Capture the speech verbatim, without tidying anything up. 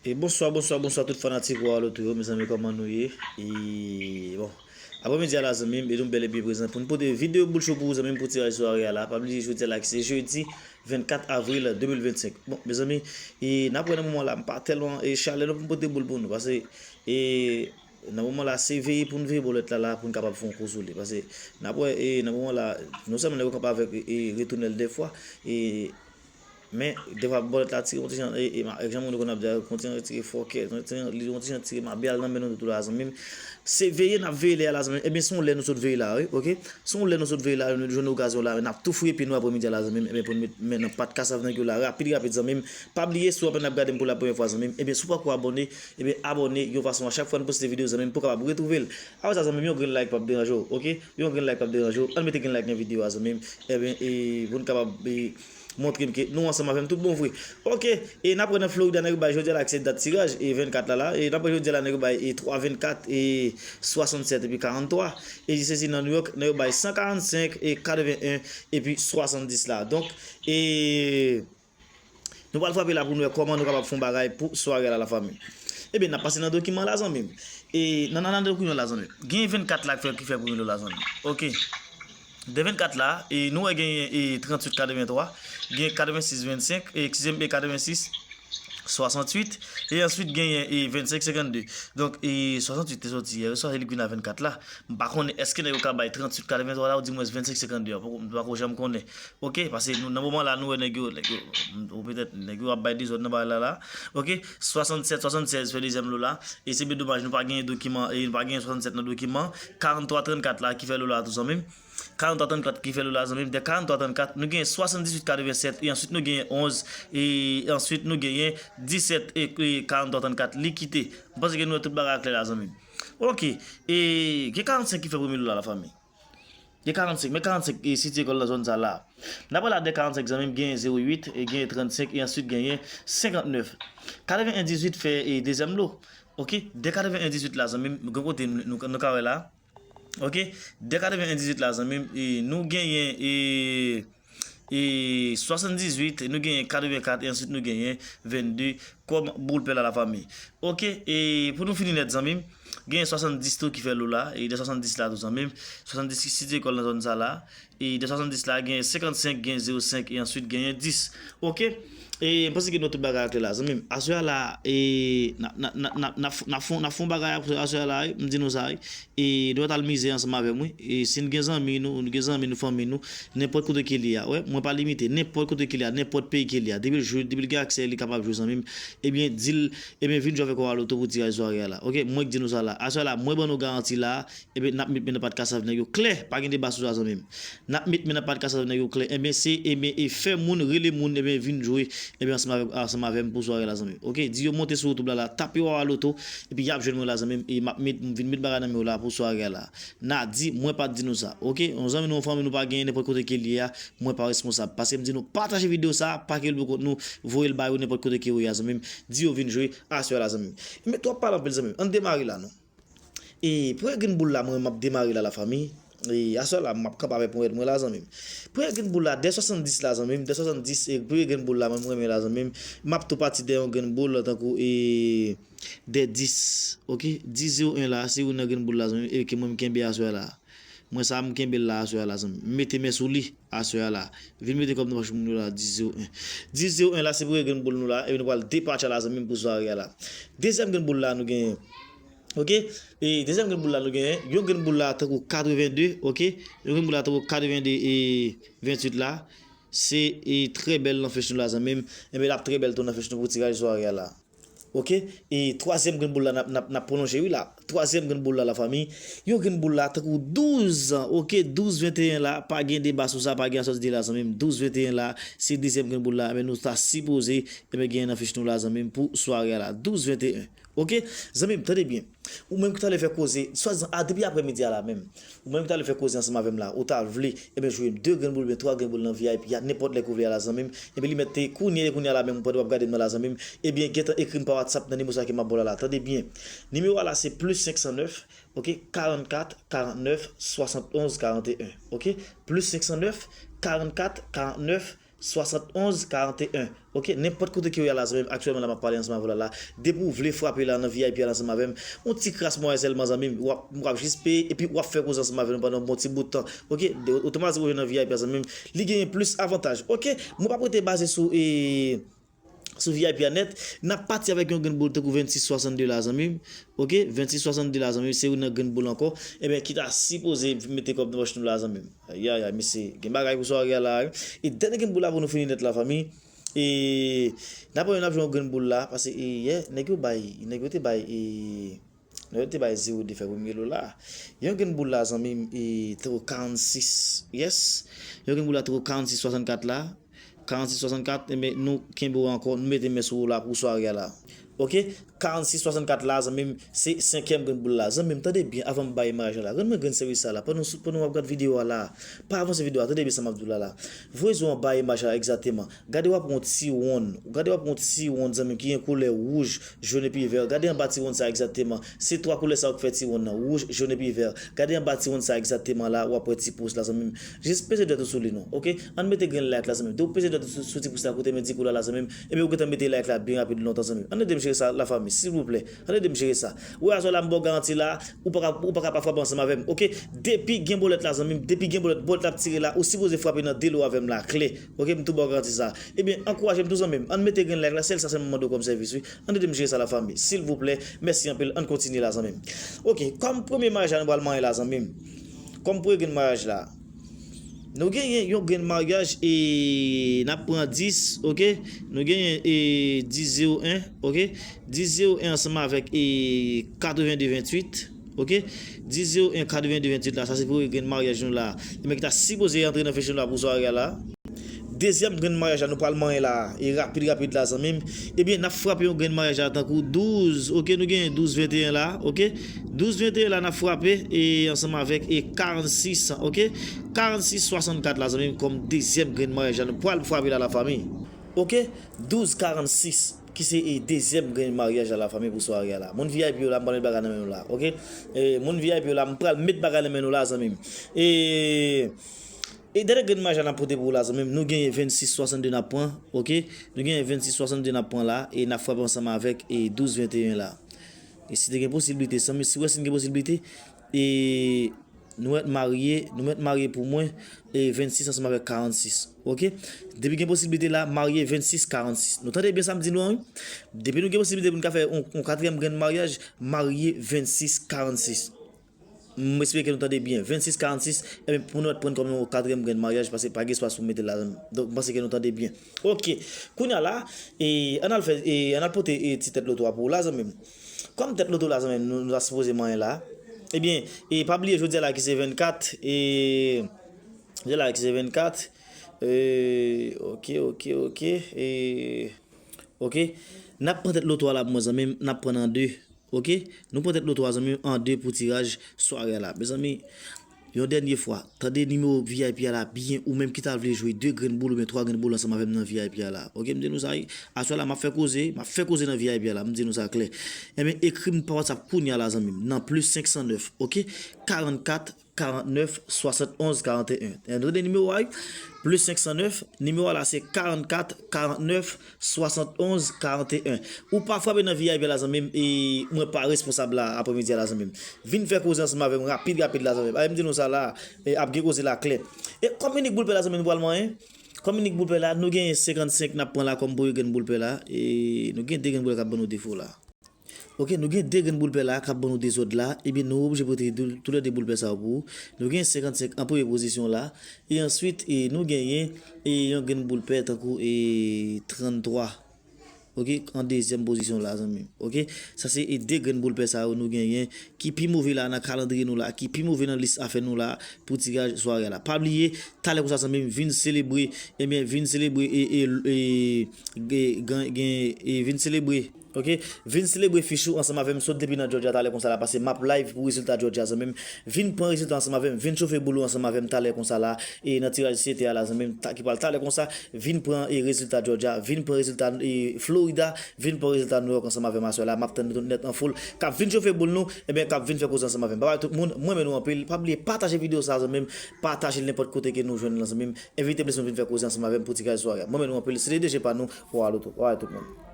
E bonswa, bonswa, bonswa tout fanatik Wa Loto yo, mezanmi, kòman nou ye? E bon, apremidi a la, zanmi m, e nou bèl e byen prezan pou n pote videyo boul cho pou ou, zanmi m, pou tiraj sware a la. Pa bliye jodi a la ki se jedi vennkat avril de mil vennsenk. Bon, mezanmi, e n ap wè nan moman la, m pa tèlman e chalè non pou m pote boul pou nou, paske e nan moman la, se veye pou n veye bòlèt la, la pou n kapab fè yon kou sou li. Paske n ap wè, e nan moman la, non sèlman nèg yo kanpe avèk e retounèl dèfwa, e men dèfwa bòlèt la tire yon ti jan, e, e, ma- e jan moun yo konn ap di a, yon ti jan tire fòkè, yon ti jan, li yon ti jan tire mabyal nan men nou tout la, zanmi m. Se veye n ap veye lè a la, zanmi m. Ebyen, se yon lè nou sot veye la, wi, oke? Se yon lè nou sot veye la, nou jwenn okazyon la, n ap tou fouye pye nou apremidi a la, zanmi m. Ebyen, pou n met men nan pat kasav nèg yo la, rapid, rapid, zanmi m. Pa bliye, si w apèn ap gade m pou la premyè fwa, zanmi m, ebyen, si w poko abòne, ebyen, abòne, yon fason a chak fwa n poste videyo, zanmi m, pou w kapab retwouve l. Apre sa, zanmi m, yon grenn like p ap deranje w, oke? Yon grenn like p ap deranje w. Ann mete grenn like nan videyo a, zanmi m. Ebyen, e, pou n kapab, e, montre m ke nou ansanm avè m tout bon vre. Oke, e n ap wè nan Florida, nèg yo bay jodi a la, ki se dat tiraj, e vennkat la la, e n ap wè jodi a la, nèg yo bay, e twa vennkat, e swasannsèt, epi karanntwa. E se si nan New York, nèg yo bay san karannsenk, e katreven en, epi swasanndis la. Donk, e nou pral frape la pou nou wè kòman nou kapab fè yon bagay pou sware a la, lafanmi. Ebyen, n ap pase nan dokiman la, zanmi m. E nan, nan, nan dokiman la, zanmi m. Gen vennkat la ki fè, ki fè premye lo la, zanmi m. Oke. De vennkat la, e nou wè genyen e tranntuit katreventwa, gen katrevensis vennsenk, e, eskize m, e katrevensis swasanntuit, e answit genyen e vennsenk senkannde. Donk, e swasanntuit te soti yè swa, se li k vin a vennkat la. M pa konnen èske nèg yo ka bay tranntuit katreventwa la, ou dimwens vennsenk senkannde a, m pako, m pako janm konnen. Oke, paske nou, nan moman la, nou wè nèg yo, nèg yo, ou petèt, nèg yo ap bay dezòd nan bagay la, la. Oke, swasannsèt, swasannsèz fè dezyèm lo la. E se byen domaj, nou pa genyen dokiman, e nou pa genyen swasannsèt nan dokiman. Karanntwa trannkat la ki fè lo la tou, zanmi m. Karanntwa trannkat ki fè lo la, zanmi m. De karanntwa trannkat, nou genyen swasanndizuit katrevensèt, e answit nou genyen onz, e answit nou genyen disèt, e, e karanntwa trannkat, li kite. M panse ke nou wè tout bagay a klè la, zanmi m. Oke, e gen karannsenk ki fè premye lo la, lafanmi. Gen karannsenk, men karannsenk, e sitiye kò l nan zòn sa la. N ap pale a de karannsenk, zanmi m, genyen zewo uit, e genyen trannsenk, e answit genyen senkantnèf. Katreven en dizuit fè, e dezyèm lo. Oke, de katreven en dizuit la, zanmi m, gen kote nou, nou, nou ka wè la. Oke, de katreven en dizuit la, zanmi m, e nou genyen, e, e swasanndizuit, nou genyen katrevenkat, e answit nou genyen vennde kòm boul pè la, lafanmi. Oke, e pou nou fini nèt, zanmi m, genyen swasanndis tou ki fè lo la, e de swasanndis la tou, zanmi m. Swasanndis ki sitiye kò l nan zòn sa la. E de swasanndis la, gen senkannsenk, gen zewo senk, e answit genyen dis. Oke? E m panse ke nou tout bagay a klè la, zanmi m. Aswè a la, e n a, n a, n a, n a, n a f-, n a fon, n a fon bagay aswè a la, wi, m di nou sa, wi. E nou mèt al mize ansanm avè m, wi. E si n gen zanmi nou, nou gen zanmi nou, fanmi nou, nenpòt kote ke li a, wè, mwen pa limite, nenpòt kote ke li a, nenpòt peyi ke li a, depi l jwe, depi l gen aksè, li kapab jwe, zanmi m. Ebyen, di l, ebyen, vin jwe avèk Wa Loto pou tiraj sware a la. Oke? Mwen k di nou sa la. Aswè a la, mwen ban nou garanti la, Ebyen, n ap met men nan pat kasav nèg yo klè. Pa gen deba sou sa, zanmi m. N ap met men nan pat kasav nèg yo klè. Ebyen, se, ebyen, e fè moun, rele moun, ebyen, vin jwe, ebyen, ansanm avè, ansanm avè m pou sware la, zanmi m. Oke, di yo monte sou YouTube la, la, tape Wa Wa Loto, epi y ap jwenn mwen la, zanmi m, e m ap met, m vin met bagay nan men w la pou sware a la. N a di, mwen pa t di nou sa. Oke, yon zanmi nou, yon fanmi nou pa genyen nenpòt kote ke l ye a, mwen pa responsab. Paske m di nou, pataje videyo sa, pa kenbe l pou kont nou, voye l ba yo nenpòt kote ke yo ye a, zanmi m. Di yo vin jwe aswè a la, zanmi m. Men twòp pale anpil, zanmi m. Ann demare la, non. E premye grenn boul la, mwen, m ap demare la, lafanmi. E aswè la, m ap kanpe avèk ponyèt mwen la, zanmi m. Premye grenn boul la, de swasanndis la, zanmi m, de swasanndis, e premye grenn boul la, mwen, m renmen la, zanmi m. M ap tou pati de yon grenn boul, tankou, e, de dis, oke? Dis zewo en la, se youn nan grenn boul la, zanmi m, e ke mwen, m kenbe aswè la. Mwen, sa, m kenbe l la, aswè la, zanmi m. M mete men sou li, aswè la. Vin mete kòb nan pòch moun yo la, dis zewo en. Dis zewo en la, se premye grenn boul nou la, e nou pral depatcha la, zanmi m, pou sware a la. Dezyèm grenn boul la, nou genyen. Oke? E dezyèm grenn boul la nou genyen. Yon grenn boul la tankou katrevende, oke? Yon grenn boul la tankou katrevende e venntuit la. Se, e, trè bèl nan fich nou la, zanmi m. Enben, l ap trè bèl tou nan fich nou pou tiraj sware a la. Oke? E twazyèm grenn boul la, n ap, n ap, n ap pwolonje, wi, la. Twazyèm grenn boul la, lafanmi. Yon grenn boul la tankou douz, oke? Douz venteyen la, pa gen deba sou sa, pa gen asòti de la, zanmi m. Douz venteyen la, se dezyèm grenn boul la. Enben, nou ta sipoze, enben, genyen nan fich nou la, zanmi m, pou sware a la. Douz venteyen. Oke? Zanmi m, tande byen. Ou menm ki ta vle fè koze, swadizan, a, depi aprèmidi a la menm. Ou menm ki ta vle fè koze ansanm avè m la, ou ta vle, ebyen, jwe de grenn boul oubyen twa grenn boul nan V I P a, nenpòt lè ke w vle a la, zanmi m. Ebyen, li mèt te kounye, kounye a la menm, pandan w ap gade m nan la, zanmi m. Ebyen, gentan ekri m pa WhatsApp nan nimewo sa ke m ap ba w la la. Tande byen. Nimewo a la, se plis senk san nèf, oke, karannkat, karannèf, swasannonz, karanteyen, oke? Plis senk san nèf, karannkat, karannèf, swasantonz karanteyen. Ok, nenpòt kote ke w ye a la, zanmi m, aktyèlman la m ap pale ansanm avè w la, la. Depi w vle frape la nan V I P a la ansanm avè m, yon ti kras mwayen sèlman, zanmi m, w ap, w ap jis peye, epi w ap fè koze ansanm avè nou pandan yon bon ti bout tan. Ok, de, otomatik ou jwenn nan V I P a, zanmi m, li genyen plis avantaj. Ok, mwen p ap rete baze sou, e, sou V I P a nèt, n ap pati avèk yon grenn boul tankou vennsis swasannde la, zanmi m. Ok, vennsis swasannde la, zanmi m, se youn nan grenn boul ankò. Ebyen, ki ta sipoze mete kòb nan pòch nou la, zanmi m. Ayayay, mesye, gen bagay pou sware a la, wi. E dènye grenn boul la pou nou fini nèt la, fanmi. E, n ap, n ap jwe yon grenn boul la, paske, e, yè, nèg yo bay, nèg yo te bay, e, nèg yo te bay zewo de fè premye lo la. Yon grenn boul la, zanmi m, e, twò karannsis, yes. Yon grenn boul la, twò karannsis swasannkat la. Karannsis swasannkat, enben, nou kenbe w ankò, nou mete men sou ou la pou sware a la. Ok? Karannsis swasannkat la, zanmi m, se senkyèm grenn boul la. Zanmi m, tande byen avan m bay imaj la. Rann mwen grenn sèvis sa la. Pandan, pandan w ap gad videyo a la, pa avanse videyo a, tande byen sa m ap di w la la. Voye zye w anba imaj la egzakteman. Gade w ap wè yon ti wonn. Gade w ap wè yon ti wonn, zanmi m, ki gen koulè wouj, jòn epi vè. Gade anba ti wonn sa egzakteman. Se twa koulè sa yo k fè ti wonn nan. Wouj, jòn epi vè. Gade anba ti wonn sa egzakteman la, w ap wè ti pous la, zanmi m. Jis peze dwèt ou sou li non. Ok? Ann mete grenn like la, zanmi m. Depi w peze dwèt ou sou, sou ti pous la kote men di kou la, la, zanmi m. Ebyen, ou gentan mete like la byen rapid lontan, zanmi m. Ann ede m jere sa la, fanmi, silvouplè. Ann ede m jere sa. Ou wè aswè la, m ba w garanti la, ou pa ka, ou pa ka pa frape ansanm avè m. Ok? Depi gen bòlèt la, zanmi m, depi gen bòlèt, bòlèt la ap tire la, ou sipoze frape nan de lo avè m la, klè. Ok, m tou ba w garanti sa. Ebyen, ankouraje m tou, zanmi m. Ann mete grenn like la, sèl sa sèlman m mande w kòm sèvis, wi. Ann ede m jere sa la, fanmi. Silvouplè, mèsi anpil. Ann kontinye la, zanmi m. Ok, kòm premye maryaj la nou pral manyen la, zanmi m. Kòm premye grenn maryaj la. Nou genyen yon grenn maryaj e n ap pran dis, ok? Nou genyen e dis zewo en, ok? Dis zewo en ansanm avèk e katreven de venntuit. Ok? Dis zewo en katreven de venntuit la, sa se premye grenn maryaj nou la. Ebyen, ki ta sipoze antre nan fechon la pou sware a la. Dezyèm grenn maryaj la, nou pral manyen la. E rapid, rapid la, zanmi m. Ebyen, n ap frape yon grenn maryaj la tankou douz. Ok, nou genyen douz venteyen la. Ok? Douz venteyen la, n ap frape e ansanm avèk e karannsis. Ok? Karannsis swasannkat la, zanmi m, kòm dezyèm grenn maryaj la. Nou pral frape la, lafanmi. Ok? Douz karannsis. Ki se e dezyèm grenn maryaj la, lafanmi, pou sware a la. Moun V I P yo la, m pral met bagay nan men nou la, ok? E, moun V I P yo la, m pral met bagay nan men nou la, zanmi m. E, e dènye grenn maryaj la n ap pote pou ou la, zanmi m, nou genyen vennsis swasannde n ap pran, ok? Nou genyen vennsis swasannde n ap pran la, e n ap frape ansanm avèk e douz venteyen la. E si te gen posiblite, zanmi, si w wè si n gen posiblite, e Nou mèt marye, nou mèt marye pou mwen, e vennsis ansanm avèk karannsis. Ok? Depi gen posiblite la, marye vennsis karannsis. Nou tande byen sa m di nou an, wi? Depi nou gen posiblite pou n ka fè yon, yon katriyèm grenn maryaj, marye vennsis karannsis. M espere ke nou tande byen. Vennsis karannsis, ebyen, pou nou mèt pran kòm yon katriyèm grenn maryaj, paske pa gen espas pou mete l ladan. Donk, m panse ke nou tande byen. Ok. Kounye a la, e, ann al fè, e, ann al pote, e, ti tèt loto a pou ou la, zanmi m. Kòm tèt loto la, zanmi m, nou, nou ta sipoze manyen la. Ebyen, e pa bliye jodi a la ki se vennkat, e, jodi a la ki se vennkat, e, ok, ok, ok, e, ok. N ap pran tèt loto a la pou mwen, zanmi m, n ap pran l an de, ok. Nou pran tèt loto a, zanmi m, an de pou tiraj sware a la. Mezanmi, yon dènye fwa, tande nimewo V I P a la byen, ou menm ki ta vle jwe de grenn boul oubyen twa grenn boul ansanm avè m nan V I P a la. Ok, m di nou sa, wi. Aswè la, m ap fè koze, m ap fè koze nan V I P a la, m di nou sa klè. Ebyen, ekri m pa WhatsApp kounye a la, zanmi m, nan plis senk san nèf, ok? Karannkat, karannèf, swasannonz, karanteyen. Tande nimewo a, wi. Plis senk san nèf, nimewo a la se karannkat, karannèf, swasannonz, karanteyen. Ou pa frape nan V I P la, zanmi m, e mwen pa responsab la, aprèmidi a la, zanmi m. Vin fè koze ansanm avè m, rapid, rapid la, zanmi m. Ay, m di nou sa la, e ap gen koze la, klè. E kòm inik boul pè la, zanmi m, nou pral manyen. Kòm inik boul pè la, nou genyen senkannsenk n ap pran la kòm premye grenn boul pè la. E nou gen de grenn boul pè k ap ban nou defo la. Ok, nou gen de grenn boul pè la k ap ban nou dezòd la. Ebyen, nou oblije pote tou, toulède boul pè sa yo pou ou. Nou gen senkannsenk an premye pozisyon la. E answit, e, nou genyen, e, yon grenn boul pè tankou, e, tranntwa. Ok, an dezyèm pozisyon la, zanmi m. Ok, sa se, e, de grenn boul pè sa yo nou genyen ki pi move la nan kalandriye nou la, ki pi move nan lis afè nou la pou tiraj sware a la. Pa bliye, talè konsa, zanmi m, vin selebre, ebyen, vin selebre, e, e, e, gen, gen, gen, e, vin selebre. Ok, vin selebre fich ou ansanm avè m, sot depi nan Georgia talè konsa la, paske m ap live pou rezilta Georgia, zanmi m. Vin pran rezilta ansanm avè m, vin chofe boul ou ansanm avè m talè konsa la, e nan tiraj sete a la, zanmi m, ta, ki pral talè konsa, vin pran e rezilta Georgia, vin pran rezilta e Florida, vin pran rezilta New York ansanm avè m aswè la, m ap tann nou tout nèt an foul, k ap vin chofe boul nou, ebyen, k ap vin fè koze ansanm avè m. Babay tout moun, mwen renmen nou anpil, pa bliye pataje videyo sa, zanmi m, pataje l nenpòt kote ke nou jwenn lan, zanmi m, envite plis moun vin fè koze ansanm avè m pou tiraj sware a. Mwen renmen nou anpil, se te D J pa nou, Wa Loto, babay tout moun.